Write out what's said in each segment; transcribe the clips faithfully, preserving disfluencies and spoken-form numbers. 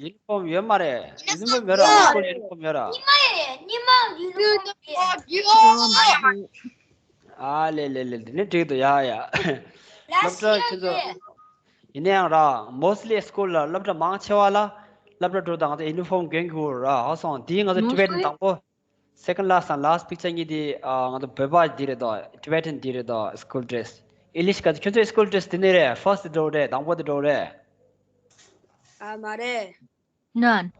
ཡུ་ནི་ཕོམ་ཡོད་མ་རེད། ཡུ་ནི་ཕོམ་ཡོད་ར། ཧའི་སྐུལ་ཡུ་ནི་ཕོམ་ཡོད་ར། ཉི་མ་ཡིན། ཉི་མ་ཡུ་ནི་ཕོམ་ཡོད། ཨ་ལེ་ལེ་ལེ། དེ་ནི་འགྲིག་འདུག་ཡ་ཡ། སློབ་གྲྭ་ཁྱེད་ཚོ། ཡིན་ན་ཡང་ར། མོ་སི་ལི་སྐུལ་ལ་སློབ་གྲྭ་མང་ཆེ་བ་ལ་སློབ་གྲྭ་འགྲོ་དང་ང་ཚོ་ཡུ་ནི་ཕོམ་གྱོན་དགོས་ར། ཧ་སོང་། དེའི་ང་ཚོ་ཊི་བེ་ཊན་དང་པོ། སེ་ཀན་ལ་སི་དང་ལ་སི་སི་པིག་ཅར་གཉིས་དེ། ཨ། ང་ཚོ་བོད་པ་འདི་རེད་དོ། ཊི་བེ་ཊན་འདི་རེད་དོ། སྐུལ་ཌི་རེ་སི། ཨིང་ལིཤ་ག་ཁྱོད་ཚོའི་སྐུལ་ཌི་རེ་སི་དེ་ནི་རེད། ཕར་སི་ཊི་འགྲོ་རེད། དང་པོ་དེ་འགྲོ་རེད། ཨ་མ་རེད། None.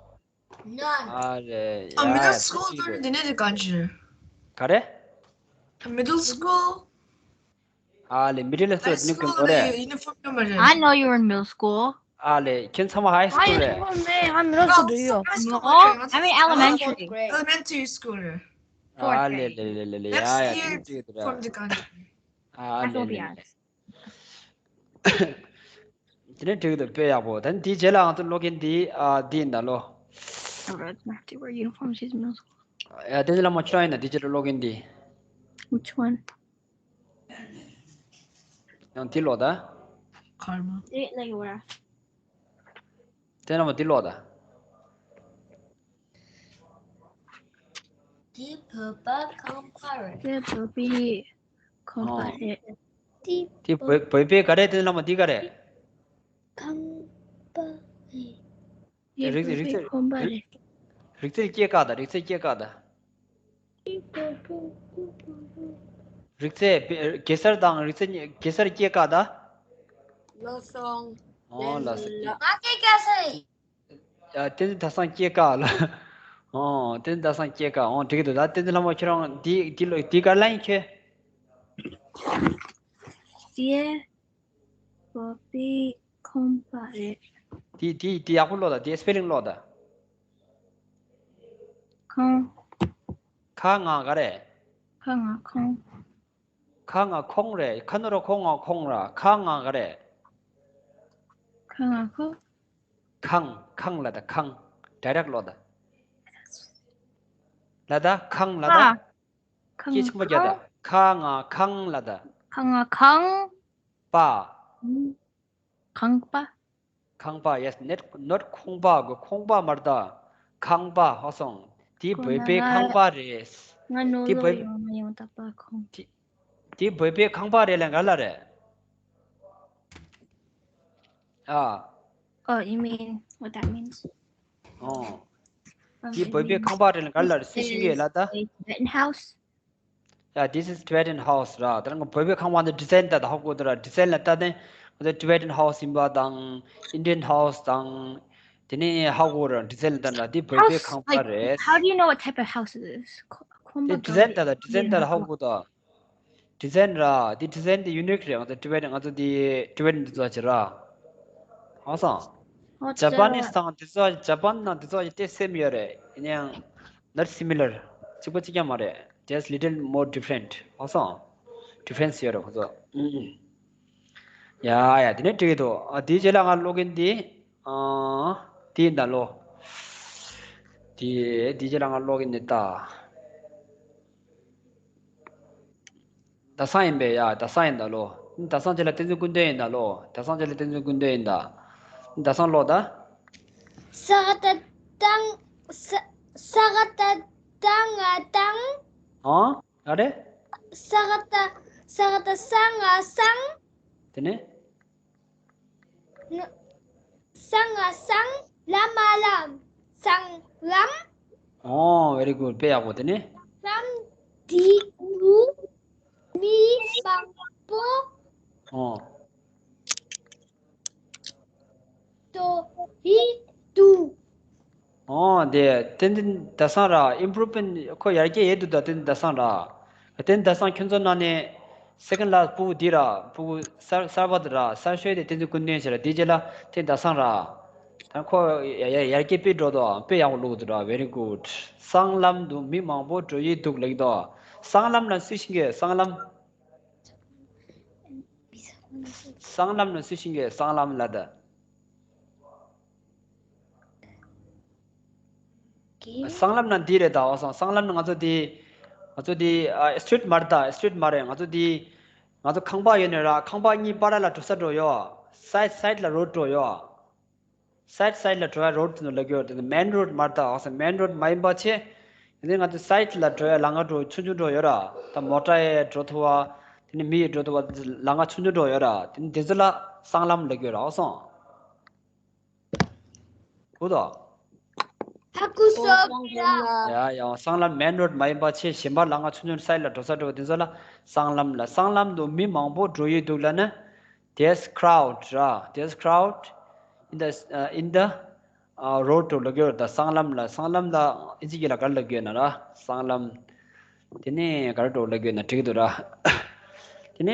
None. ཨ་རེད། ཨ། Middle school དེ་ནི་དེ་ག་ཅི། ག་རེ། Middle school. ཨ་ལེ། མི་ཌལ་ལ་སོ་དེ་ནི་གོན་དགོས་རེད། Uniform ཡོད་མ་རེད། I know you were in middle school. ཨ་ལེ། ཁྱོད་ཚང་མ་ཧའི་སི་ཀུལ་རེད། ཧའི་སི་ཀུལ་མེད། ཧ། མི་ཌལ་སྐུལ་དུ་ཡོད། No, I mean elementary. Elementary school རེད། ཨ་ལེ་ལེ་ལེ་ལེ་ལེ། ཡ་ཡ། དེ་ནི་འགྲིག་འདུག་ར། From the country. ཨ་ལེ་ལེ་ལེ། དེ་ནི་འགྲིག་འདུག་དཔེ་ཡག་པོ། ད་ནི་དེའི་རྗེས་ལ་ང་ཚོ་ཀློག་མཁན་འདི། ཨ། འདི་ཡིན་ད་ལོ། All right, have to wear uniforms, she's middle school. ཡ། བསྟན་འཛིན་ལྷ་མོ་ཁྱོད་རང་ཡིན་ན་དེའི་རྗེས་ལ་ཀློག་མཁན་འདི། Which one? ཡང་འདི་ཀློག་ད། Karma. དེ་ན་ཡོད་ར། དེ་ན་མ་འདི་ཀློག་ད། འདི་བོད་པ་ཁང་པ་རེད། དེ་བོད་པའི་ཁང་པ་ཨོ། རེད། འདི་འདི་བོད་བོད་པའི་ག་རེ། དེ་ན་མ་འདི་ག་རེ། ཁང་པ་རེད། དེ་རིག་རིག་རྩལ་ཁང་པ་རེད། རིག་རྩལ་སྐྱེས་ཀ་ད། རིག་རྩལ་སྐྱེས་ཀ་ད། རིག་རྩལ། གེ་སར་དང་རིག་རྩལ། གེ་སར་སྐྱེས་ཀ་ད། བློ་སོང་། ཨོ། བློ་སོང་། ང་སྐྱེས་ཀ་སོང་། ཡ། བསྟན་འཛིན་ཟླ་བཟང་སྐྱེས་ཀ་ལ། ཨོ། བསྟན་འཛིན་ཟླ་བཟང་སྐྱེས་ཀ། ཨོ། འགྲིག་གི་འདུག་ད་བསྟན་འཛིན་ལྷ་མོ་ཁྱོད་རང་འདི་འདི་ལོ་འདི་ག་ལ་ཡིན་ཁྱོད། དེ་བོད་པའི་ཁང་པ་རེད། དེ་དེ་དེ་ཡག་པོ་ཀློག་ད། དེ་སི་པེ་ལིང་ཀློག་ད། ཁང་། ཁ་ང་ག་རེ། ཁ་ང་ཁང་། ཁ་ང་ཁོང་རེད། ཁ་ནོར་ཁོ་ང་ཁོང་ར། ཁ་ང་ག་རེ། ཁ་ང་ཁོ། ཁང་། ཁང་ལ་ད། ཁང་། ཌའི་རེག་ཊི་ལོ་ད། ལ་ད་ཁང་ལ་ད། ཁ། ཁང་། སྐད་ཆེན་པོ་རྒྱག་ད། ཁ་ང་ཁང་ལ་ད། ཁ་ང་ཁང་། པ། ཁང་པ། ཁང་པ། Yes, not not ཁོང་པ་གོ། ཁོང་པ་མ་རེད་ད། ཁང་པ། ཧ་སོང་། དེ་ཁོ་བོད་པའི་ན་ཁང་པ་རེད། ང་ནོར་དེ་ལོ་བོད། ཡོང་ཡོང་ད་པ་ཁོང་། དེ་དེ་བོད་པའི་ཁང་པ་རེད་ལ་ག་ལ་རེད། ཨ། Oh, you mean what that means? ཨོ། Um, དེ་it བོད་པའི་means ཁང་པ་རེད་ལ་ག་ལ་རེད། སུས་ཤེས་ཀྱི་ལ་ད། A Tibetan house. Yeah, this is Tibetan house ར། ད་ང་བོད་པའི་ཁང་པ་འདི་ཌི་ཛའིན་ད་ད་ཧ་གོ་འདུག་ར། ཌི་ཛའིན་ལ་ལྟ་ནས་ང་ཚོ་Tibetan house ཡིན་པ་དང་། Indian house དང་། དེ་ནས་ཧ་གོ་ར། ཌི་ཛའིན་ལ་ལྟ་ན་དེ་བོད་པའི་ཁང་པ་རེད། How do you know what type of house it is? ཁོ་ཁོམ་པ་དེ་ཌི་ཛའིན་ད་ད་ཌི་ཛའིན་ད་ད་ཧ་གོ་འདུག་ཌི་ཛའིན་ར། དེ་ཌི་ཛའིན་དེ་ཡུ་ནིག་རེད། ང་ཚོ་ཊི་བེ་ཊན། ང་ཚོ་དེ་ཊི་བེ་ཊན་དེ་ཚོ་ཅིག་ར། ཧ་སོང་། ཨོ་ཇ་པ་ནིས་དང་དེ་ཚོ། ཇ་པན་ནང་དེ་ཚོ་ཅིག་ཏེ་སེམ་ཡོད་རེད། ཡིན་ཡང་not similar། གཅིག་པ་གཅིག་རྐྱང་མ་རེད། Just little more different། ཧ་སོང་། ཌི་ཕ་རེན་སི་ཡོད་རེད་ཁོ་ཚོ། ཨུམ། ཡ་ཡ། དེ་ནས་འགྲིག་གི་འདུག་ཨ། དེའི་རྗེས་ལ་ང་ཀློག་གིན་དེ། ཨ། དེ་ཡིན་ད་ལོ། དེ་དེའི་རྗེས་ལ་ང་ཀློག་གིན་དེ་ད། ཟླ་བཟང་ཡིན་པས་ཡ། ཟླ་བཟང་ཡིན་ད་ལོ། ཟླ་བཟང་རྗེས་ལ་བསྟན་འཛིན་ཀུན་ལྡན་ཡིན་ད་ལོ། ཟླ་བཟང་རྗེས་ལ་བསྟན་འཛིན་ཀུན་ལྡན་ཡིན་ད། ཟླ་བཟང་ཀློག་ད། ས་ག་བཏགས་སྟ། ས་ས་ག་བཏགས་སྟ་ང་སྟང་། ཨང་། ག་རེ། ས་ག་བཏགས་ས་ག་བཏགས་ས་ང་སང་། དེ་ནས། ང་། སང་ང་སང་། ལ་མ་ལམ། སྲང་ལམ། ཨོ། very good། དཔེ་ཡག་པོ། དེ་ནས། ལམ་འདི་རུ་མི་མང་པོ། ཨོ། འགྲོ་གི་འདུག་ཨོ། དེ་བསྟན་འཛིན་ཟླ་བཟང་ར། ཨིམ་པུ་རུབ་མེན་ཊི། ཁོ་ཡར་རྒྱས་ཡོད་འདུག་ད། བསྟན་འཛིན་ཟླ་བཟང་ར། བསྟན་འཛིན་ཟླ་བཟང་ཁྱོད་ཚོ་ནང་ནས་སེ་ཀན་ཌི་ལ་སི་སི་ཕྲུ་གུ་འདི་ར། ཕྲུ་གུ་གསར་གསར་པ་འདི་ར། གསར་ཤོས་དེ་བསྟན་འཛིན་ཀུན་ལྡན་ཞིག་ར། དེའི་རྗེས་ལ་བསྟན་འཛིན་ཟླ་བཟང་ར། ད་ཁོ་ཡ་ཡ་ཡར་རྒྱས་དཔེ་འགྲོ་འདུག་དཔེ་ཡག་པོ་བླུགས་འདུག་ར། very good། སྲང་ལམ་དུ་མི་མང་པོ་འགྲོ་ཡི་འདུག་ལེགས་འདུག་སྲང་ལམ་ལ་སུས་ཤེས་ཀྱི། སྲང་ལམ། སྲང་ལམ་ལ་སུས་ཤེས་ཀྱི། སྲང་ལམ་ལ་ད། སྲང་ལམ་ན་འདི་རེད་ད། འོ་སོང་། སྲང་ལམ་ན་ང་ཚོ་འདི། ང་ཚོ་འདི། ཨ། སི་ཊི་རིཊ་མ་རེད་ད། སི་ཊི་རིཊ་མ་རེད། ང་ཚོ་འདི། ང་ཚོ་ཁང་པ་ཡོད་ནས་ར། ཁང་པ་གཉིས་བར་ལ་འགྲོ་ས་འགྲོ་ཡོད། སའིཌ་སའིཌ་ལ་རོཌ་འགྲོ་ཡོད། སའིཌ་སའིཌ་ལ་འགྲོ་ཡ་རོཌ་དེ་ཚོ་ལབ་ཀྱི་ཡོད་རེད། དེ་མེན་རོཌ་མ་རེད་ད། ཨོ་སོ། མེན་རོཌ་མ་ཡིན་པ་བྱས། དེ་ནས་ང་ཚོ་སའིཌ་ལ་འགྲོ་ཡ་ལམ་ཁ་འགྲོ་ཆུང་ཆུང་འགྲོ་ཡོད་ར། ད་མོ་ཊ་ཡས་འགྲོ་ཐུབ་པ། དེ་ནས་མི་ཡིས་འགྲོ་ཐུབ་པ་ལམ་ཁ་ཆུང་ཆུང་འགྲོ་ཡོད་ར། དེ་ནས་དེ་ཚོ་ལ་སྲང་ལམ་ལབ་ཀྱི་ཡོད་ར། ཨོ་སོ། གོ་འདུག་ཧ་གོ་སོང་ཡ། ཡ་ཡ། སྲང་ལམ་མེན་རོཌ་མ་ཡིན་པ་ཆེས་གཞན་པ་ལམ་ཁ་ཆུང་ཆུང་སའིཌ་ལ་འགྲོ་ས་འགྲོ་བ་དེ་ཚོ་ལ་སྲང་ལམ་ལ། སྲང་ལམ་དུ་མི་མང་པོ་འགྲོ་ཡི་འདུག་ལབ་ན། There's crowd ར། There's crowd in the uh, in the uh, road དུ་ལབ་ཀྱི་ཡོད་རེད་ད། སྲང་ལམ་ལ། སྲང་ལམ་ལ་ཨིན་ཇི་སྐད་ལ་ག་རེ་ལབ་ཀྱི་ཡོད་ན་ར། སྲང་ལམ། དེ་ནས་ག་རེ་འགྲོ་ལབ་ཀྱི་ཡོད་ན་འགྲིག་འདུག་ར། དེ་ནས་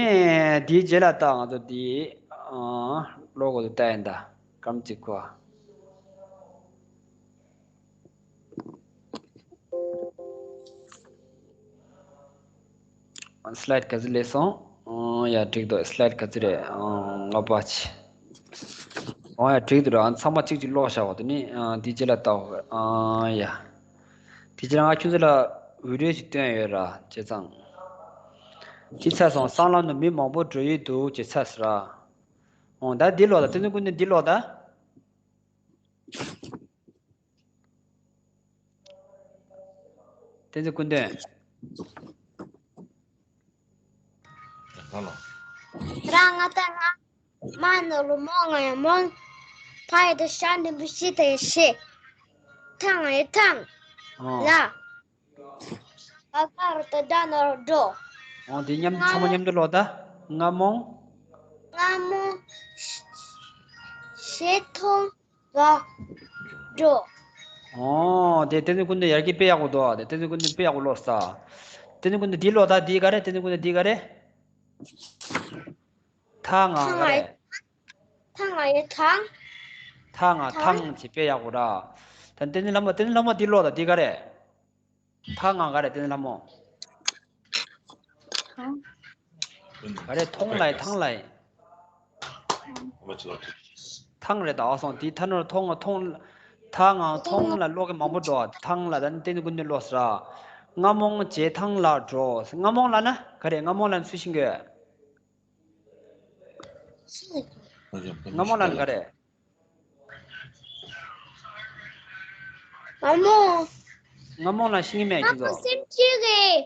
དེའི་རྗེས་ལ་ད་ང་ཚོ་དེ་ཨ་ཀློག་དགོས་འདུག་ལྟ་ཡིན་ད། སྐར་མ་གཅིག་གོ། སི་ལའིཌ་ག་ཚོད་སླེབས་སོང་། ཨང་། ཡ་འགྲིག་འདུག་སི་ལའིཌ་ག་ཚོད་རེད། ཨང་། ལྔ་པ་ཅིག་ཨང་། ཡ་འགྲིག་འདུག་ར། ཨང་། ཚང་མ་གཅིག་གཅིག་ཀློག་བཞག་པ། དེ་ནས་ཨང་། དེ་རྗེས་ལ་ལྟ། ཨང་། ཡ། དེ་རྗེས་ལ་ང་ཁྱོད་ཚོ་ལ་བི་ཌིའོ་ཞིག་བཏོན་ཡོད་ར། བྱས་ཙང་། ཅི་ཚར་སོང་། སྲང་ལམ་དུ་མི་མང་པོ་འགྲོ་ཡི་འདུག་ཅེས་ཚར་སོང་ར། ཨང་། ད་འདི་ཀློག་ད། བསྟན་འཛིན་ཀུན་ལྡན་འདི་ཀློག་ད། བསྟན་འཛིན་ཀུན་ལྡན། ཧ་ལོ། རང་ང་ད་རང་མ་ནོར་ལོ་མོ་ང་ཡ་མོ། ཕ་ཡ་ད་ཤ་འདི་བུ་ཤི་ད་ཡ་ཤི། ཐང་ང་ཡ་ཐང་། ཨོ། ལ། ཨ་ཀ་རུ་ད་ད་ནོར་འགྲོ། ཨོ་དེ་མཉམ་དུ། ཚང་མ་མཉམ་དུ་ཀློག་ད། རྔ་མོང་། རྔ་མོང་། ཤེ་ཐོང་། ལ། འགྲོ། ཨོ་དེ་བསྟན་འཛིན་ཀུན་ལྡན་ཡར་རྒྱས་དཔེ་ཡག་པོ་འདུག་དེ་བསྟན་འཛིན་ཀུན་ལྡན་དཔེ་ཡག་པོ་ཀློག་ས། བསྟན་འཛིན་ཀུན་ལྡན་འདི་ཀློག་ད། འདི་ག་རེ། བསྟན་འཛིན་ཀུན་ལྡན་འདི་ག་རེ། ཐ་ང་ག་རེ། ཐ་ང་ཡ་ཐང་། ཐ་ང་ཐང་། ཐང་ཅེས་དཔེ་ཡག་པོ་ར། ད་བསྟན་འཛིན་ལྷ་མོ། བསྟན་འཛིན་ལྷ་མོ་འདི་ཀློག་ད། འདི་ག་རེ། ཐ་ང་ག་རེ། བསྟན་འཛིན་ལྷ་མོ། ག་རེ། ཐོང་ལ་ཡ་ཐང་ལ་ཡ། ཐང་རེད་ད། ཨོ་སོང་། དེ་ཐ་ནོར་ཐོང་ང་ཐོང་། ཐ་ང་ཐོང་ལ་ཀློག་གི་མང་པོ་འགྲོ། ཐང་ལ་ད་ནི་བསྟན་འཛིན་ཀུན་ལྡན་ཀློག་ས་ར། རྔ་མོང་བྱེ་ཐང་ལ་འགྲོ། རྔ་མོང་ལབ་ན་ག་རེ། རྔ་མོང་ལབ་ན་སུ་ཤེས་ཀྱི་ཡོད། རྔ་མོང་ལབ་ན་ག་རེ། རྔ་མོང་། རྔ་མོང་ལབ་ཤེས་ཀྱི་མེད་ཁྱེད་ཚོ། སེམས་ཅན་རེད།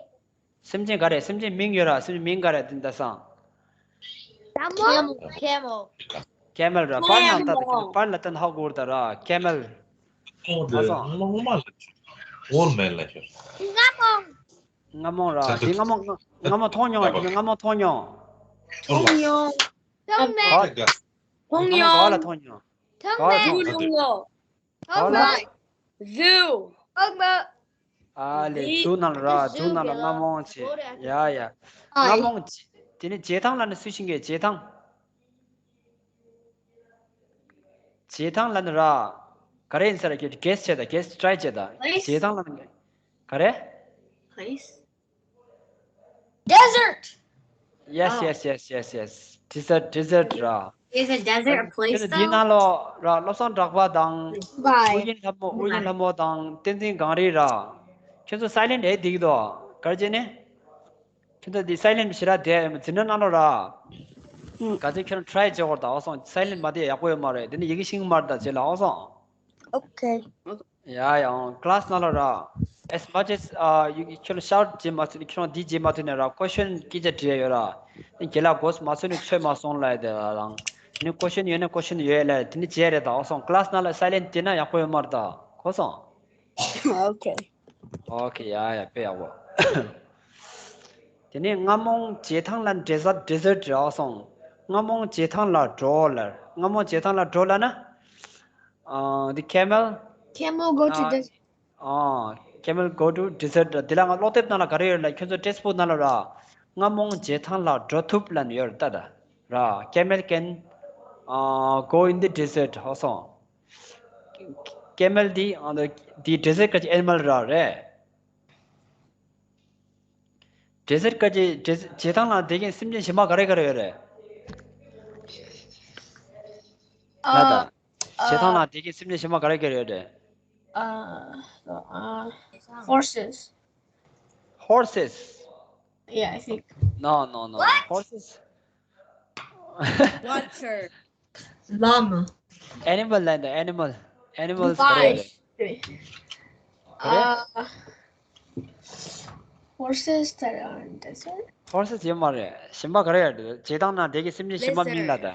སེམས་ཅན་ག་རེ། སེམས་ཅན་མིང་ཡོད་ར། སེམས་ཅན་མིང་ག་རེ། དེ་འདྲ་སང་། Camel. Camel. Camel ར། པར་ནང་ལྟ་ད། པར་ལ་བལྟས་ན་ཧ་གོ་ར་ད་ར། Camel. ཨོ་དེ་ཨ་སང་། ངོ་མ་ལ་ཨོལ་མེན་ལ་ཤོར། རྔ་མོང་། རྔ་མོང་ར། དེ་རྔ་མོང་། རྔ་མོང་མཐོང་མྱོང་། རྔ་མོང་མཐོང་མྱོང་། མཐོང་མྱོང་། མཐོང་མྱོང་། མཐོང་མེད། ག་མཐོང་མེད། ག་ལ་མཐོང་མྱོང་། མཐོང་ག་མེད། མཐོང་མྱོང་། མཐོང་མེད། ཛུ། མཐོང་མེད། ཨ་ལེ། ཛུ་ནང་ལ་ར། ཛུ་ནང་ལ་རྔ་མོང་ཆེ། ཡ་ཡ། རྔ་མོང་ཆེ། དེ་ནི་བྱེ་ཐང་ལབ་ན་སུ་ཤེས་ཀྱི། བྱེ་ཐང་། བྱེ་ཐང་ལབ་ན་ར། ག་རེ་ཡིན་ས་རེད། གེ་སི་བྱེད་ད། གེ་སི་ཊི་རའི་བྱེད་ད། བྱེ་ཐང་ལབ་ན་ག་རེ། Desert. Yes, yes, yes, yes, yes. Desert, desert ར། Is a desert a place though? འདི་ནང་ལོགས་ར། བློ་བཟང་གྲགས་པ་དང་། Bye. ཨུ་རྒྱན་ལྷ་མོ། ཨུ་རྒྱན་ལྷ་མོ་དང་བསྟན་འཛིན་གངས་རི་ར། ཁྱོད་ཚོ་སའི་ལེན་ཊི་ཨེ་བསྡད་ཀྱི་འདུག་ག་རེ་བྱས་ནས། ཁྱོད་ཚོ་འདི་སའི་ལེན་ཊི་ཞེ་དྲག་བསྡད་ཡོད་མ། འཛིན་གྲྭ་ནང་ལོགས་ར། ག་ཚོད་ཁྱོད་རང་ཊི་རའི་བྱེད་དགོས་ར་ད། ཨོ་སོང་། སའི་ལེན་ཊི་མ་བསྡད་ཡག་པོ་ཡོད་མ་རེད། འདི་ནི་ཡི་གེ་ཤེས་ཀྱི་མ་རེད་ད། བྱས་ལ་ཨོ་སོང་། Okay. ཡ་ཡ། ཨང་། ཀི་ལ་སི་ནང་ལོགས་ར། As much as uh, you ཁྱོད་རང་ཤའོཊ་བྱེད་མ་ཐུབ་ན། ཁྱོད་རང་འདི་བྱེད་མ་ཐུབ་ན་ར། ཀོ་ཤན་སྐད་ཆ་དྲིས་ཡ་ཡོད་ར། དེ་རྒན་ལགས་གོ་མ་ཚོར་ན་ཚོར་མ་སོང་ལབ་ཡ་དེ་ར། དེ་ནི་ཀོ་ཤན་ཡོད་ན་ཀོ་ཤན་ཡོད་ལབ་ཡ། དེ་ནི་བྱས་རེད་ད། ཨོ་སོང་། ཀི་ལ་སི་ནང་ལ་སའི་ལེན་ཊི་བསྡད་ན་ཡག་པོ་ཡོད་མ་རེད་ད། གོ་སོང་། Okay. Okay. ཡ་ཡ། དཔེ་ཡག་པོ། དེ་ནས་རྔ་མོང་བྱེ་ཐང་ལ་ཌེ་སརཊ། ཌེ་སརཊ་རེད། ཨོ་སོང་། རྔ་མོང་བྱེ་ཐང་ལ་འགྲོ་ལབ། རྔ་མོང་བྱེ་ཐང་ལ་འགྲོ་ལབ་ན། ཨ། འདི་camel. Camel go to uh, desert. ཨ། Camel go to desert. འདི་ལ་ང་ཀློག་དེབ་ནང་ལ་ག་རེ་ཡོད་ལབ། ཁྱོད་ཚོ་ཊེགསི་བུག་ནང་ལ་ར། རྔ་མོང་བྱེ་ཐང་ལ་འགྲོ་ཐུབ་ལབ་ནས་ཡོད་རེད་ད། ད་ར། Camel can uh, go in the desert. ཨོ་སོང་། Camel འདི་ཨ་ནི་འདི་ཌེ་སརཊ་སྐད་ཀྱི་ཨེ་ནི་མལ་ར་རེད། ཌེ་སརཊ་སྐད་ཀྱི་ཌེ་སརཊ། བྱེ་ཐང་ལ་བསྡད་མཁན་སེམས་ཅན་གཞན་པ་ག་རེ་ག་རེ་ཡོད་རེད། ལ་ད། བྱེ་ཐང་ལ་བསྡད་མཁན་སེམས་ཅན་གཞན་པ་ག་རེ་ག་རེ་ཡོད་རེད། Uh, uh, horses. Horses. Yeah, I think. No, no, no. What? Horses. Vulture. Llama. animal ལ་ཡིན་ད། animal animals ག་རེ་ཡོད་རེད། ག་རེ། Horses that are in desert. Horses ཡོད་མ་རེད། གཞན་པ་ག་རེ་ཡོད་རེད། བྱེ་ཐང་ནང་བསྡད་མཁན་སེམས་ཅན་གཞན་པ་མིང་ལ་ད།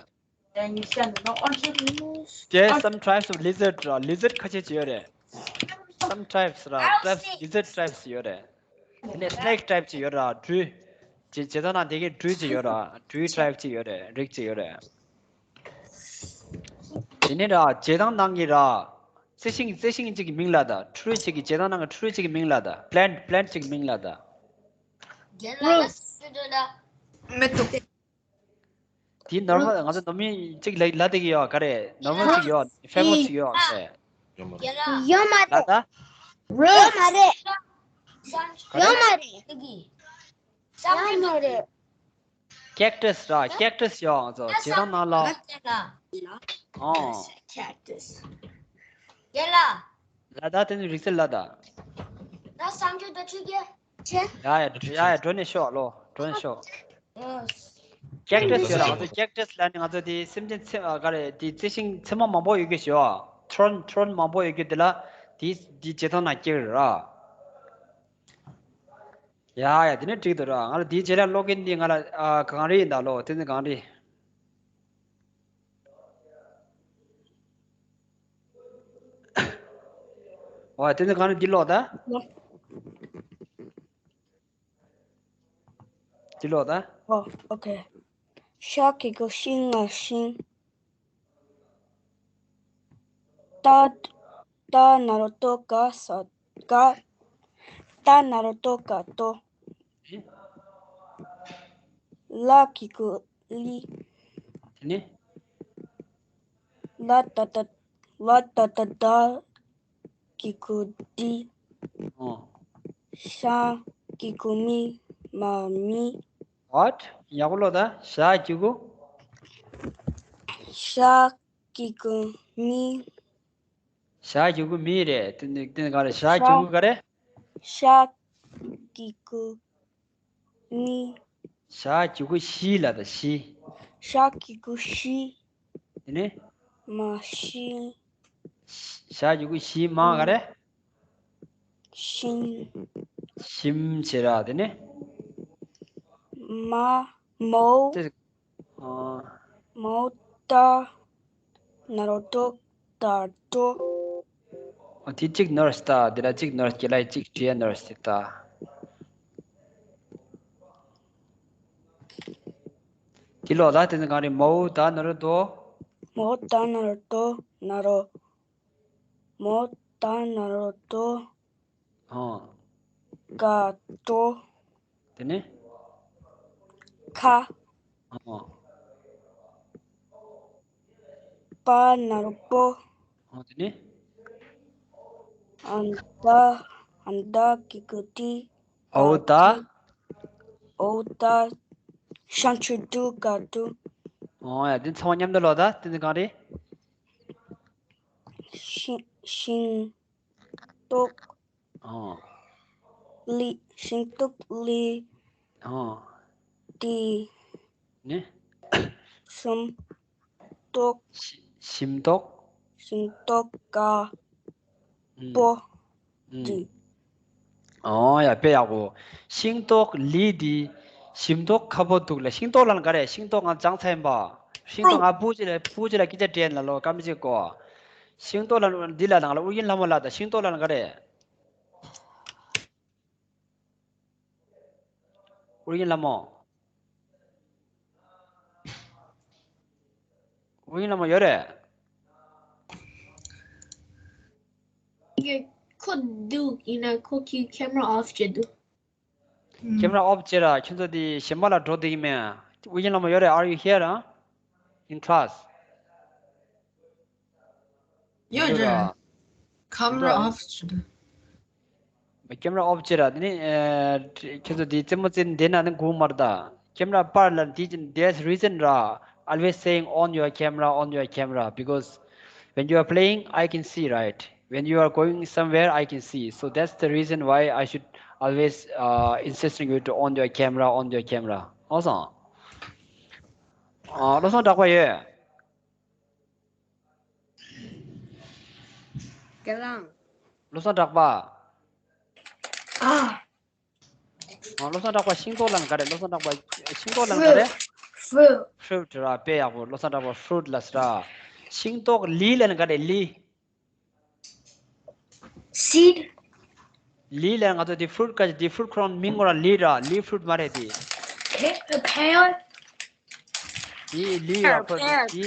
There's some types of lizard ར། lizard ཁ་ཤས་ཅིག་ཡོད་རེད། Some types ར། types lizard types ཡོད་རེད། དེ་ནས་snake type ཅིག་ཡོད་ར། སྦྲུལ། བྱེ་བྱེ་ཐང་ནང་བསྡད་མཁན་སྦྲུལ་ཅིག་ཡོད་ར། སྦྲུལ་type ཅིག་ཡོད་རེད། རིགས་ཅིག་ཡོད་རེད། དེ་ནས་ར་བྱེ་ཐང་ནང་གི་ར། རྩི་ཤིང་རྩི་ཤིང་གཅིག་གི་མིང་ལ་ད། འཕྲུལ་ཅིག་གི་བྱེ་ཐང་ནང་གི་འཕྲུལ་ཅིག་གི་མིང་ལ་ད། plant plant ཅིག་གི་མིང་ལ་ད། རྒན་ལགས་ལ་སུ་འདོད་ལ། མེ་ཏོག་དེ་normal ང་ཚོ་ནོར་མི་གཅིག་ལ་ལ་དེ་གི་ཡོད་ག་རེ། normal ཅིག་ཡོད། famous ཅིག་ཡོད་ག་རེ། རྒན་ལགས། ཡོད་མ་རེད། ལ་ད། ཡོད་མ་རེད། ཡོད་མ་རེད། ཡོད་མ་རེད། cactus ར། cactus ཡོད་ང་ཚོ་བྱེ་ཐང་ནང་ལ། ཨོ། cactus རྒན་ལགས། ལ་ད་དེ་ནི་རིག་རྩལ་ལ་ད། ད་སང་ཆོས་ད་ཆོས་རྒྱལ། ཆེ། ཡ་ཡ་ཡ་ཡ་འགྲོ་ནས་ཤོག་ལོ། འགྲོ་ནས་ཤོག cactus ཡོད་ར། ང་ཚོ་cactus ལ་ནི་ང་ཚོ་དེ་སེམས་ཅན་ཚེ་ཨ་ག་རེ་དེ་རྩི་ཤིང་ཚེར་མ་མང་པོ་ཡོད་རྒྱུ་ཞིག་ཡོད། thorn thorn མང་པོ་ཡོད་རྒྱུ་དེ་ལ་དེ་དེ་བྱེ་ཐང་ནང་སྐྱེ་གི་ར། ཡ་ཡ་དེ་ནི་འགྲིག་འདུག་ར། ང་ལ་དེའི་རྗེས་ལ་ཀློག་མཁན་འདི་ང་ལ་ཨ་གངས་རི་ཡིན་ད་ལོ། དེ་ནི་གངས་རི། ཨོ་དེ་ནི་གངས་རི་འདི་ཀློག་ད། འདི་ཀློག་ད། ཨོ་ཨོ་ཁེ། ཤ་གི་གུ་ཤིང་ང་ཤིང་། ཏ་ཏ་ན་རོ་ཏོ་ག་ས་ག་ཏ་ན་རོ་ཏོ་ག་ཏོ། ལ་གི་གུ་ལི། དེ་ནས། ལ་ཏ་ཏ་ལ་ཏ་ཏ་ད་གི་གུ་དི། ཨོ། ཤ་གི་གུ་མི་མ་མི། What? ཡག་པོ་ཀློག་ད། ཞ་གི་གུ། ཤ་གི་གུ་མི། ཞ་གི་གུ་མི་རེད། དེ་ནི་དེ་ནི་ག་རེ། ཞ་གི་གུ་ག་རེ། ཤ་གི་གུ་མི། ཞ་གི་གུ་ཤི་ལ་ད་ཤི། ཤ་གི་གུ་ཤི། དེ་ནི། མ་ཤི། ཞ་གི་གུ་ཤི་མ་ག་རེ། ཤིང་། ཤིམ་བྱེད་ར་དེ་ནི། མ་མོ། དེ། ཨ། མོ་ཏ་ན་རོ་ཏོ་ད་ཏོ། ཨ་དེ་གཅིག་ནོར་སྟ་དེ་ལ་གཅིག་ནོར་སྐྱེ་ལ་གཅིག་བྲིས་ནོར་སྟ། དེ་ལོ་ད་དེ་ནི་གང་རེད། མོ་ཏ་ན་རོ་ཏོ། མོ་ཏ་ན་རོ་ཏོ་ན་རོ། མོ་ཏ་ན་རོ་ཏོ། ཨོ། ག་ཏོ། དེ་ནས། ཁ། ཨོ། པ་ན་རོ་པོ། ཨོ་དེ་ནས། ཨན་ད། ཨན་ད་གི་གུ་ཏི། ཨོ་ད། ཨོ་ད། ཤང་ཆུ་ཏུ་ག་ཏུ། ཨོ་ཡ་དེ་ཚང་མ་མཉམ་དུ་ལོ་ད་དེ་ནི་གང་རེད། ཤིང་ཤིང་ཏོག་ཨོ། ལི། ཤིང་ཏོག་ལི། ཨོ། ཏི། ནི། ཤིམ་ཏོག་ཤི་ཤིམ་ཏོག་ཤིང་ཏོག་ག་ཨུམ། པོ། ཨུམ། ཏི། ཨོ་ཡ་དཔེ་ཡག་པོ། ཤིང་ཏོག་ལི་དི། ཤིམ་ཏོག་ཁ་པོ་འདུག་ལ། ཤིང་ཏོག་ལ་ནི་ག་རེ། ཤིང་ཏོག་ང་སྦྱངས་ཚར་ཡིན་པ། ཤིང་ཏོག་ང་སྤུ་ཅི་ལ་སྤུ་ཅི་ལ་སྐད་ཆ་དྲིས་ན་ལོ། སྐར་མ་གཅིག་གོ། ཤིང་ཏོག་ལ་འདི་ལ་ནང་ལ་ཨུ་རྒྱན་ལྷ་མོ་ལ་ད། ཤིང་ཏོག་ལ་ནི་ག་རེ། ཨུ་རྒྱན་ལྷ་མོ། ཨུ་རྒྱན་ལྷ་མོ་ཡོད་རེད། ཁོ་འདུག་ཡིན་ན་ཁོ་གི་camera off བྱེད་འདུག camera off བྱེད་ར། ཁྱོད་ཚོ་དེ་གཞན་པ་ལ་འགྲོ་བསྡད་ཀྱི་མེད། ཨུ་རྒྱན་ལྷ་མོ་ཡོད་རེད། Are you here, huh? In class? ཡོད་རེད། camera off བྱེད་འདུག camera off བྱེད་ར། དེ་ནི་ཨ་ཁྱོད་ཚོ་དེ་རྩེད་མོ་རྩེ་བསྡད་ན་ནི་དགོས་མ་རེད་ད། camera པར་ལ་དེ་there's reason ར། Always saying on your camera, on your camera, because when you are playing, I can see, right? When you are going somewhere, I can see. So that's the reason why I should always uh, insisting you to on your camera, on your camera. Awesome. Uh, བློ་བཟང་གྲགས་པ་ཡོད། རྒན་ལགས། བློ་བཟང་གྲགས་པ། ཨ། ཨ། བློ་བཟང་གྲགས་པ། ཤིང་ཏོག་ལབ་ན་ག་རེ། བློ་བཟང་གྲགས་པ། ཤིང་ཏོག་ལབ་ན་ག་རེ། Fruit. Fruit ར། དཔེ་ཡག་པོ། བློ་བཟང་གྲགས་པ་fruit ལབ་ཟེར་ར། ཤིང་ཏོག་ལི་ལབ་ན་ག་རེ། ལི། Seed. ལི་ལབ་ན་ང་ཚོ་དེ་fruit ག་ཅིག་དེ་fruit ཁོ་རང་མིང་ཁོ་རང་ལི་ར། ལི། fruit མ་རེད་དེ། Pe- a pear. དེ་ལི་ར། ཁོ་དེ་དེ།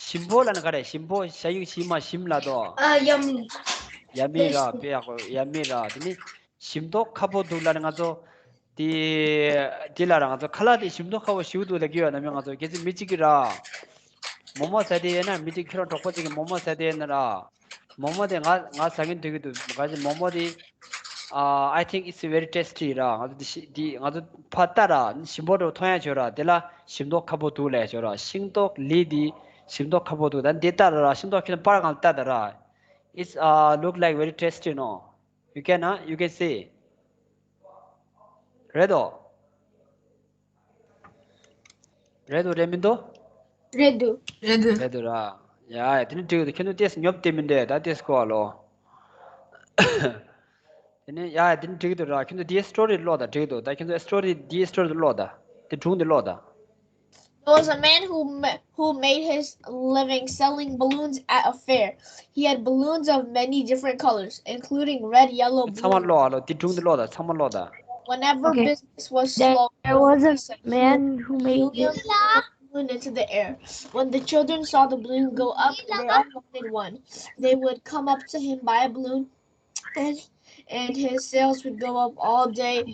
ཞིམ་པོ་ལབ་ན་ག་རེ། ཞིམ་པོ། ཞ་ཡིག་ཞི་མ་ཞིམ་ལབ་དོ། Uh, yummy. ཡ་མི་ར། དཔེ་ཡག་པོ། ཡ་མི་ར། དེ་ནི་ཞིམ་མདོག་ཁ་པོ་འདུག་ལབ་ན་ང་ཚོ་དེ་དེ་ལ་ར། ང་ཚོ་ཁ་ལག་དེ་ཞིམ་མདོག་ཁ་པོ་ཞིག་འདུག་ལབ་ཀྱི་ཡོད་ན་མི། ང་ཚོ་གལ་སྲིད་མི་གཅིག་གིས་ར་མོག་མོག་ཟ་བསྡད་ཡོད་ན། མི་གཅིག་ཁྱོད་རང་གྲོགས་པོ་གཅིག་གིས་མོག་མོག་ཟ་བསྡད་ཡོད་ན་ར། མོག་མོག་དེ་ང་ང་ཟ་གིན་སྡོད་ཀྱི་འདུག་ག་ཅི། མོག་མོག་དེ། Uh, I think it's very tasty ར། ང་ཚོ་འདི་ཤི་འདི་ང་ཚོ་ཕར་ལྟ་ར། ཞིམ་པོ་འདྲ་མཐོང་ཡ་བྱོས་ར། དེ་ལ་ཞིམ་མདོག་ཁ་པོ་འདུག་ལབ་བྱོས་ར། ཤིང་ཏོག་ལི་འདི་ཞིམ་མདོག་ཁ་པོ་འདུག་ད་འདི་ལྟ་ར་ར། ཤིང་ཏོག་ཁྱོད་པར་སྒང་ལ་ལྟ་ད་ར། It's uh, look like very tasty, no? You can, uh, you can see. རེད་དོ། རེད་འདུག་རེད་མི་འདུག་རེད་འདུག་རེད་འདུག་རེད་འདུག་ར། ཡ་ཡ། དེ་ནི་འགྲིག་འདུག་ཁྱོད་ཚོ་ཏོག་ཙམ་ཉོབ་བསྡད་མི་འདུག་ད་ཏོག་ཙམ་གོ་བ་ལོ། དེ་ནི་ཡ་ཡ། དེ་ནི་འགྲིག་འདུག་ར། ཁྱོད་ཚོ་དེའི་སི་ཊོ་རི་ཀློག་ད། འགྲིག་འདུག་ད་ཁྱོད་ཚོ་སི་ཊོ་རི་དེའི་སི་ཊོ་རི་ཀློག་ད། དེ་སྒྲུང་དེ་ཀློག་ད། There was a man who ma- who made his living selling balloons at a fair. He had balloons of many different colors, including red, yellow, blue. ཚང་མ་ཀློག་ཨ་ལོ། དེ་སྒྲུང་དེ་ཀློག་ད། ཚང་མ་ཀློག་ད། Whenever Okay. business was There, slow, there was a he said, man who made helium this blew balloon into the air. When the children saw the balloon go up, they all wanted one. They would come up to him, buy a balloon, and, and his sales would go up all day.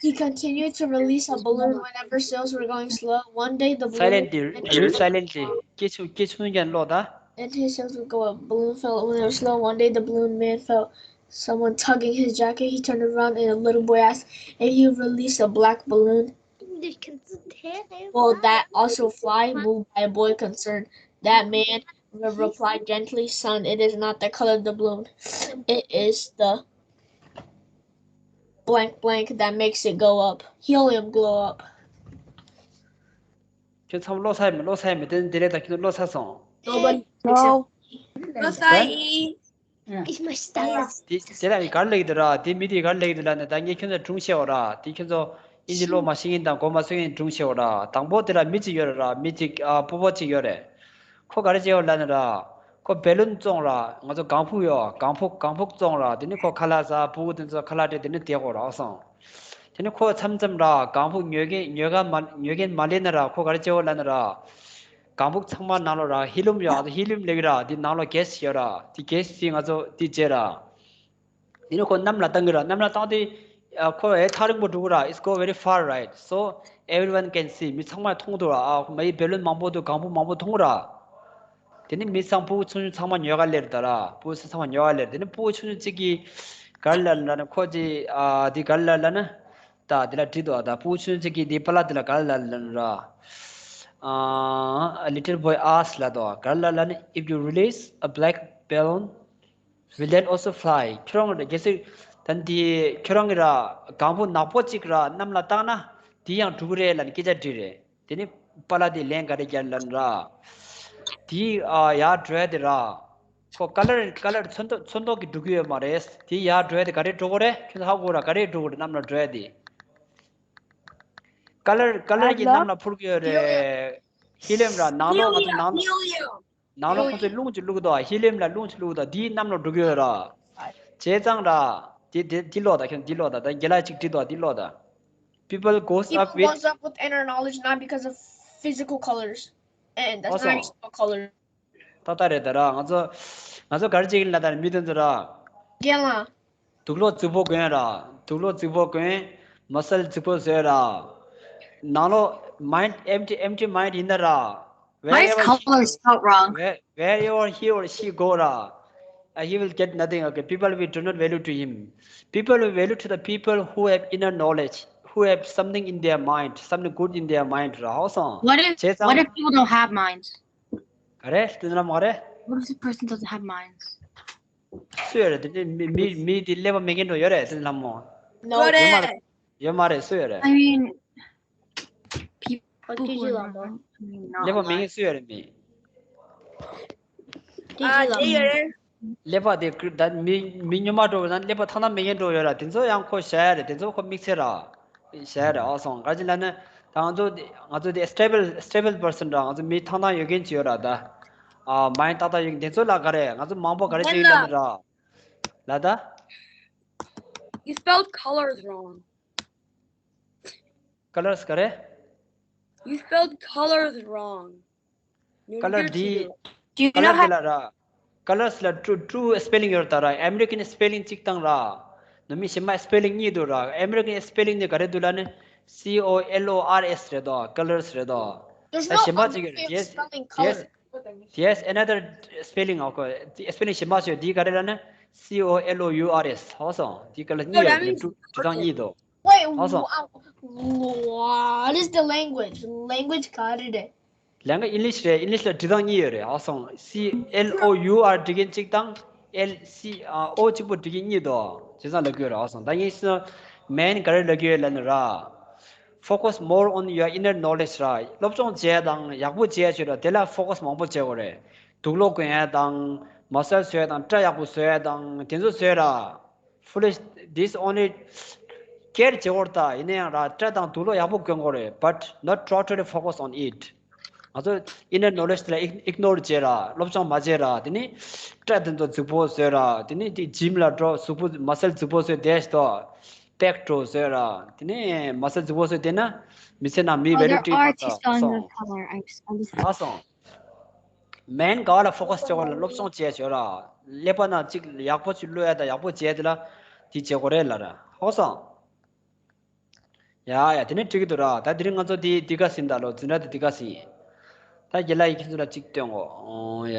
He continued to release a balloon whenever sales were going slow. One day the balloon Silently, read silently. སྐད་ཆུང་སྐད་ཆུང་ཀྱང་ཀློག་ད། And his sales would go up. Balloon fell when it was slow. One day the balloon man felt someone tugging his jacket. He turned around and a little boy asked if he would release a black balloon. Will that also fly, moved by a boy concerned? That man re- replied gently, "Son, it is not the color of the balloon. It is the blank blank that makes it go up. Helium glow up." ཁྱོད་ཚང་མ་ཀློག་ཚར་ཡོད་མེད། ཀློག་ཚར་ཡོད་མེད། དེ་དེ་རེད་ད། ཁྱོད་ཚོ་ཀློག་ཚར་སོང་། Nobody. No. ཀློག་ཚར་ཡིན། Ich möchte das. དེ་དེ་ལ་ག་རེ་ལབ་ཀྱི་འདུག་ར། དེ་མི་དེས་ག་རེ་ལབ་ཀྱི་འདུག་ལབ་ན། ད་ངས་ཁྱོད་ཚོ་སྒྲུང་བཤད་འོ་ར། དེ་ཁྱོད་ཚོ་ཨིན་ཇི་ཀློག་མ་ཤེས་མཁན་དང་གོ་མ་ཚོད་མཁན་སྒྲུང་བཤད་འོ་ར། དང་པོ་དེ་ལ་མི་གཅིག་ཡོད་རེད་ར། མི་གཅིག་ཨ་སྤོ་བོ་གཅིག་ཡོད་རེད། ཁོ་ག་རེ་བྱས་འོ་ལབ་ན་ར། ཁོ་བེ་ལུན་བཙོང་ར། ང་ཚོ་ལྒང་ཕུག་ཡོད། ལྒང་ཕུག་ལྒང་ཕུག་བཙོང་ར། དེ་ནི་ཁོ་ཁ་ལག་ཟ། ཕྲུ་གུ་དེ་ཚོ་ཁ་ལག་སྤྲད། དེ་ནི་བསྡད་ཡོད་ར་སོང་། དེ་ནི་ཁོ་མཚམས་མཚམས་ར་ལྒང་ཕུག་ཉོ་མཁན་ཉོ་ག་མ་ཉོ་མཁན་མ་སླེབས་ན་ར། ཁོ་ག་རེ་བྱས་འོ་ལབ་ན་ར། ལྒང་ཕུག་ཚང་མ་ནང་ལོགས་ར་ཧི་ལིམ་ཡོད། ཨ་ཧི་ལིམ་ལབ་ཀྱི་ར། དེ་ནང་ལོགས་གེ་སི་ཡོད་ར། དེ་གེ་སི་དེ་ང་ཚོ་དེ་བྱས་ར། དེ་ནི་ཁོ་གནམ་ལ་བཏང་གི་ར། གནམ་ལ་བཏང་དུས་ཨ་ཁོ་ཨེ་ཐག་རིང་པོ་འགྲོ་གི་ར། It's go very far, right? So everyone can see. མི་ཚང་མས་མཐོང་འདུག་ར། ཨ་ཁོ་མ་ཡི་བེ་ལུན་མང་པོ་འདུག་ལྒང་ཕུག་མང་པོ་མཐོང་གི་ར། དེ་ནི་མི་ཚང་ཕྲུ་གུ་ཆུང་ཆུང་ཚང་མ་ཉོ་ག་སླེབས་རེད་ད་ར། ཕྲུ་གུ་ཚང་མ་ཉོ་ག་སླེབས། དེ་ནི་ཕྲུ་གུ་ཆུང་ཆུང་གཅིག་གིས་ག་རེ་ལབ་ལབ་ན། ཁོ་གཅིག་ཨ་དེ་ག་རེ་ལབ་ལབ་ན། ད་དེ་ལ་བྲིས་འདུག་ད་ཕྲུ་གུ་ཆུང་ཆུང་གཅིག་གིས་དེ་པཱ་ལགས་དེ་ལ་ག་རེ་ལབ་ལབ་ན་ར། ཨ་a little boy asked ལབ་འདུག་ག་རེ་ལབ་ལབ་ན། If you release a black balloon, will that also fly? ཁྱོད་རང་གི་གལ་སྲིད་ད་འདི་ཁྱོད་རང་གི་ར་ལྒང་ཕུག་ནག་པོ་གཅིག་ར་གནམ་ལ་བཏང་ན་དེ་ཡང་འགྲོ་གི་རེད་ལབ་ནས་སྐད་ཆ་དྲིས་རེད། དེ་ནི་པཱ་ལགས་དེས་ལན་ག་རེ་བརྒྱབ་ལབ་ན་ར། དེ་ཨ་ཡར་འགྲོ་ཡ་དེ་ར། ཁོ་ཀ་ལར་ཀ་ལར་ཚོན་མདོག་ཚོན་མདོག་གིས་འགྲོ་གི་ཡོད་མ་རེད། དེ་ཡར་འགྲོ་ཡ་དེ་ག་རེ་འགྲོ་གི་རེད། ཁྱོད་ཚོ་ཧ་གོ་ར། ག་རེ་འགྲོ་གི་རེད། གནམ་ལ་འགྲོ་ཡ་དེ། ཀ་ལར་ཀ་ལར་གྱིས་གནམ་ལ་འཕུར་གི་ཡོད་རེད། ཧི་ལིམ་ར། ནང་ལོགས་ང་ཚོ་ནང་ལོགས་ནང་ལོགས་ཁོ་ཚོས་རླུང་ཅིག་བླུགས་འདུག་ཧི་ལིམ་ལ་རླུང་ཅིག་བླུགས་འདུག་དེས་གནམ་ལ་འགྲོ་གི་ཡོད་ར། བྱས་ཙང་ར། དེ་དེ་དེ་ཀློག་ད། ཁྱོད་དེ་ཀློག་ད། ད་རྒན་ལགས་ཅིག་བྲིས་འདུག་དེ་ཀློག་ད། People goes up People with goes up with inner knowledge, not because of physical colors. And that's not Awesome. External color. ཏག་ཏག་རེད་ད་ར། ང་ཚོ་ང་ཚོ་ག་རེ་བྱེད་ཀྱི་ཡིན་ལབ་ད་ར། མི་དེ་ཚོ་ར། རྒན་ལགས། དུག་ལོག་རྫིག་པོ་གོན་ར། དུག་ལོག་རྫིག་པོ་གོན། མ་སལ་རྫིག་པོ་བཟོས་ར། ནང་ལོགས་mind empty, empty mind ཡིན་ན་ར། Why is Wherever he- color spelled wrong? Where- wherever he or she go ར། Uh, he will get nothing. Okay, people will do not value to him. People will value to the people who have inner knowledge, who have something in their mind, something good in their mind ར། ཧོ་སོང་། What if བྱས་ཙང་། What if people don't have minds? ག་རེ། དེ་ལ་མ་རེད། What if the person doesn't have minds? སུ་ཡོད་རེད། དེ་མི་མི་མི་དེ་ཀླད་པ་མེད་མཁན་འགྲོ་ཡོད་རེད། དེ་ལ་མོ། No. ཡོད་མ་རེད། ཡོད་མ་རེད། སུ་ཡོད་རེད། I mean, people who are not- ཀླད་པ་མེད་མཁན་སུ་ཡོད་རེད། མི། ཨ་དེ་ཡོད་རེད། ཀླད་པ་དེ་ཀི་ད་མི་མི་སྨྱོན་མ་འགྲོ་བ་དང་ཀླད་པ་ཐང་ཐང་མེད་མཁན་འགྲོ་ཡོད་ར། དེ་ཚོ་ཡང་ཁོ་བཤད་ཡ་རེད། དེ་ཚོ་ཁོ་དམིགས་བསལ་ར་བཤད་ཡ་རེད། ཨོ་སོང་ག་ཅི་ལ་ནི་ད་ང་ཚོ་དེ་ང་ཚོ་དེ་སི་ཊེ་བལ་སི་ཊེ་བལ་པར་སན་ར། ང་ཚོ་མི་ཐང་ཐང་ཡོད་མཁན་ཅིག་ཡོད་ར། ད་ཨ་མའིན་ཏག་ཏག་ཡོད་མཁན་དེ་ཚོ་ལ་ག་རེ་ང་ཚོ་མང་པོ་ག་རེ་ཅིག་ཡིན་ལ་ནི་ར། ལ་ད། You spelled colors wrong. ཀ་ལར་སི་ག་རེ། You spelled colors wrong. ཀ་ལར་དེ། Do you ཀ་know ལར་how? དེ་ལ་ར། ཀ་ལར་སི་ལ་ཊུ་ཊུ་སི་པེ་ལིང་ཡོད་རེད་ད་ར། ཨ་མེ་རི་ཀན་སི་པེ་ལིང་གཅིག་དང་ར། ནུབ་མི་གཞན་མ་སི་པེ་ལིང་གཉིས་འདུག་ར། ཨ་མེ་རི་ཀན་སི་པེ་ལིང་དེ་ག་རེ་འདུག་ལ་ནི། C O L O R S རེད་དོ། ཀ་ལར་སི་རེད་དོ། There's ད་no གཞན་པ་ཅིག་ཡོད་རེད། appropriate Yes, spelling yes, color. yes, another spelling ཨོ་ཁོ། སི་པེ་ལིང་གཞན་པ་ཅིག་ཡོད། དེ་ག་རེ་ལ་ནི། C O L O U R S ཧོ་སོང་། དེ་ཀ་ལར་གཉིས་ཡོད་རེད། ཊུ་ཊུ་དང་གཉིས་འདུག Wait, Awesome. wha- what is the language? Language ག་རེ་རེད། ལན་ག་ཨིན་ལིཤ་རེད། ཨིན་ལིཤ་ལ་འབྲི་སྟངས་གཉིས་ཡོད་རེད། ཨོ་སོང་། C L O U R འབྲི་མཁན་གཅིག་དང་། L C ཨ་O གཅིག་པོ་འབྲི་མཁན་གཉིས་འདུག་བྱས་ཙང་ལབ་ཀྱི་ཡོད་རེད། ཨོ་སོང་། ད་ངས་སོ་མན་ག་རེ་ལབ་ཀྱི་ཡོད་ལབ་ན་ར། Focus more on your inner knowledge ར། སློབ་སྦྱོང་བྱས་དང་ཡག་པོ་བྱས་ཆོག་ར། དེ་ལ་ཕོ་ཀ་སི་མང་པོ་བྱེད་དགོས་རེད། དུག་ལོག་གོན་ཡ་དང་། མ་སལ་བཟོ་ཡ་དང་། སྐྲ་ཡག་པོ་བཟོ་ཡ་དང་། དེ་ཚོ་བཟོས་ར། Foolish, this only སྐྱེར་བྱེད་དགོས་རེད། ད་ཡིན་ན་ཡང་ར་སྐྲ་དང་དུག་ལོག་ཡག་པོ་གོན་དགོས་རེད། But not totally focus on it. ང་ཚོ་inner knowledge དེ་ལ་ཨིག་ནོར་བྱས་ར། སློབ་སྦྱོང་མ་བྱས་ར། དེ་ནི་སྐྲ་དེ་ཚོ་རྫིག་པོ་བཟོས་ར། དེ་ནི་དེ་ཇིམ་ལ་འགྲོ། གཟུགས་པོ་མ་སལ་རྫིག་པོ་བཟོས་བསྡད་ཤག་ཏོ། པེག་ཊོ་བཟོས་ར། དེ་ནི་མ་སལ་རྫིག་པོ་བཟོས་བསྡད་ན་མི་ཚེ་ནང་མི་Oh, very there pretty are ཡོད་པ་artists on the སོང་། color. I just understand. ཨ་སོང་། མན་ག་བ་ལ་ཕོ་ཀ་སི་བྱེད་དགོས་ལ། སློབ་སྦྱོང་བྱས་ཆོག་ར། ཀླད་པ་ནང་གཅིག་ཡག་པོ་ཅིག་བླུག་ཡ་དང་ཡག་པོ་བྱས་དེ་ལ་དེ་བྱེད་དགོས་རེད་ལ་ར། ཧོ་སོང་། ཡ་ཡ་དེ་ནས་འགྲིག་གི་འདུག་ར། ད་དེ་རིང་ང་ཚོ་དེ་འདི་ག་ཟིན་ད་ལོ། འཛིན་གྲྭ་དེ་འདི་ག་ཟིན། ད་རྒན་ལགས་ཡིན་ཁྱེད་ཚོ་ལ་གཅིག་སྟོན་གོ། ཨོ་ཡ།